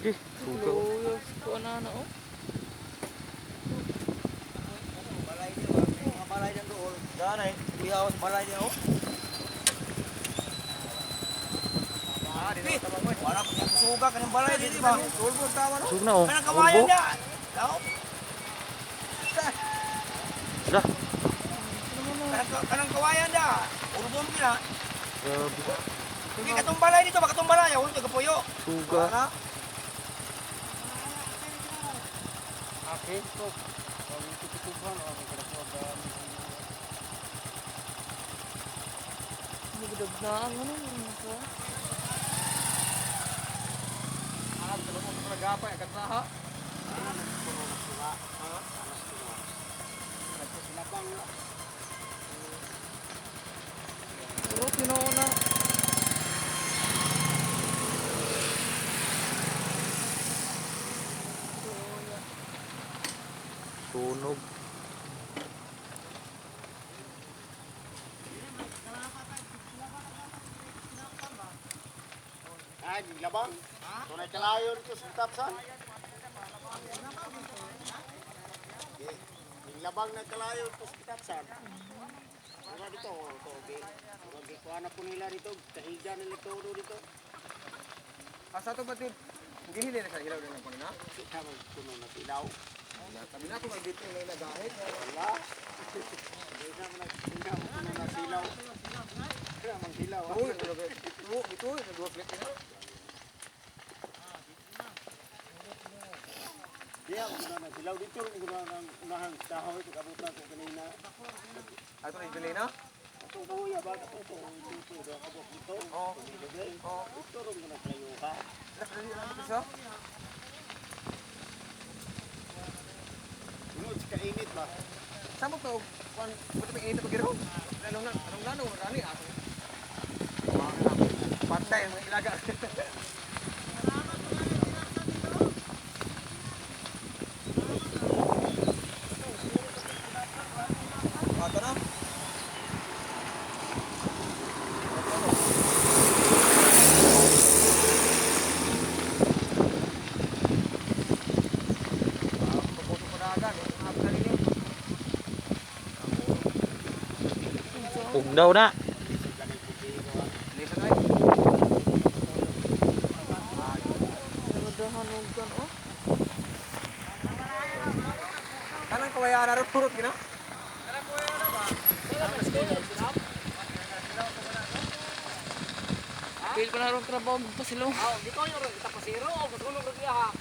Lagi. Suga. Kuha na na oh. Balay niya ba? Mga balay niya doon. Daan eh. Kuya, balay niya oh. Wala ko niya suga kanang balay dito ba? Sug na oh. Kanang kawayan Ulbo. niya. Tao. Dah. Kanang kawayan da. Urbom gina. Grabe. Hindi katong balay dito, bakatong balay. Ulo to kapuyo. Suga. Nagdag na ang ano. Ano ko? Pero tinuuna. Sunog. Ay, labang. Tunay kalayo dito sa tapsan. Labang na kalayo dito sa tapsan. Mura dito, oh, to, bi. Mura gikuha na po nila dito, kahiga nila todo dito. Asa to ba ito? Gihili na sa ilaw din ang kanina. Kita magpuno na silaw. Sabi na kung dito may nagahit. Wala. Hindi na mo hindi na puno na silaw. Wala mang silaw. ah. Uy, ito, ito, nagduwa plate na. Di ako puno na silaw dito rin ko na ng unahang kahoy kabutan ko kanina. Ato na yung na. Ito kuya ba ito ito ito ito kabot dito. Oo. Oo. Ito rin ko na kayo ha. Isa? Sunod sa kainit ba? Sama ko, kung ba't may init pag-iro? Anong na, anong lano, rani, aso. Patay, mga ilaga. Ato na. Pabuto ko na agad. Ang na rin. Ugnaw na. Lisa na eh. Nagdahan og kan oh. Kanang kawayan na rin purot gina. Pil pa na ron trabaho magpasilo. Dito yung kita pasiro o gusto nung ha.